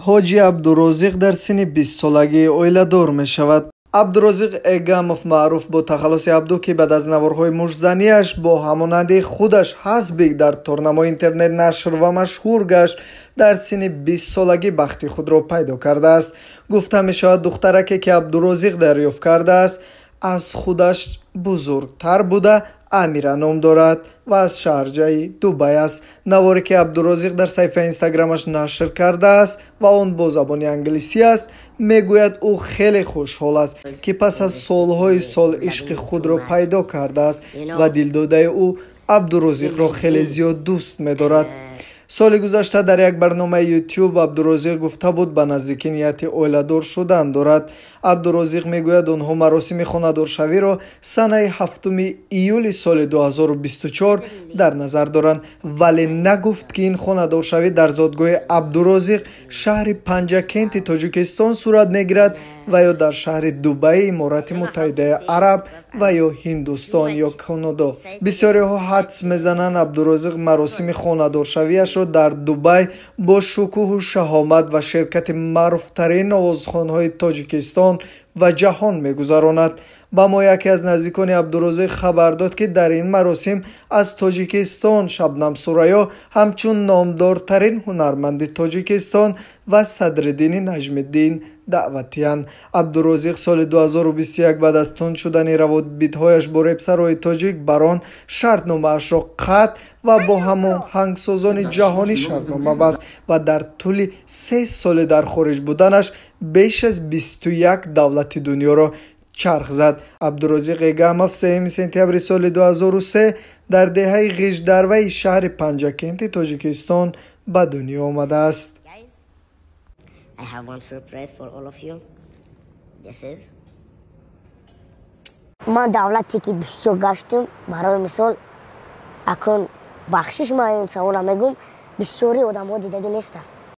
Ҳоҷи Абдурозиқ дар синни 20-солагӣ оиладор мешавад. Абдурозиқ Эгамов, маъруф бо тахаллуси Абду, ки баъд аз наворҳои муштзанияш бо ҳамонанди худаш Ҳасбик дар торнамои интернет нашр ва машҳур гашт, дар синни 20-солагӣ бахти худро пайдо кардааст. Гуфта мешавад, духтараке, ки Абдурозиқ дарёфт кардааст, аз худаш бузургтар буда, Амира ном дорад ва аз шаҳрҷаи Дубай аст. Наворе, ки Абдурозиқ дар саҳифаи Инстаграмаш нашр кардааст ва он бо забони англисӣ аст, мегӯяд, ӯ хеле хушҳол аст, ки пас аз солҳои сол ишқи худро пайдо кардааст ва дилдодаи ӯ Абдурозиқро хеле зиёд дӯст медорад. Соли гузашта дар як барномаи Ютуб Абдурозиқ гуфта буд, ба наздикӣ нияти оиладор шудан дорад. Абдурозиқ мегӯяд, онҳо маросими хонадоршавиро санаи 7 июли соли 2024 дар назар доранд, вале нагуфт, ки ин хонадоршавӣ дар зодгоҳи Абдурозиқ, шаҳри Панҷакенти Тоҷикистон, сурат мегирад ва ё дар шаҳри Дубаи Иморати Муттаҳидаи Араб ва ё Ҳиндустон ё Канадо. Бисёриҳо ҳадс мезананд, Абдурозиқ маросими хонадоршавиашро дар Дубай бо шукӯҳу шаҳомат ва ширкати маъруфтарин овозхонҳои Тоҷикистон ва ҷаҳон мегузаронад. Ба мо яке аз наздикони Абдурозиқ хабар дод, ки дар ин маросим аз Тоҷикистон Шабнам Сурайё ҳамчун номдортарин ҳунарманди Тоҷикистон ва Садриддини Наҷмиддин даъватиянд. Абдурозиқ соли 2021 баъд аз тунд шудани равобитҳояш бо репсарои тоҷик Барон шартномаашро қатъ ва бо ҳамоҳангсозони ҷаҳонӣ шартнома баст ва дар тӯли 3 соли дар хориҷ буданаш беш аз 21 давлати дунёро чарх зад. Абдурозиқ Эгамов 3 сентябри соли 2003 дар деҳаи Ғиждарваи шаҳри Панҷакенти Тоҷикистон ба дунё омадааст. I have one surprise for all of you. This is Ман давлате, ки бисёр гаштам, барои мисол, акун бахшиш, ман ин савола мегӯм, бисёри одамҳо дидагӣ нестанд.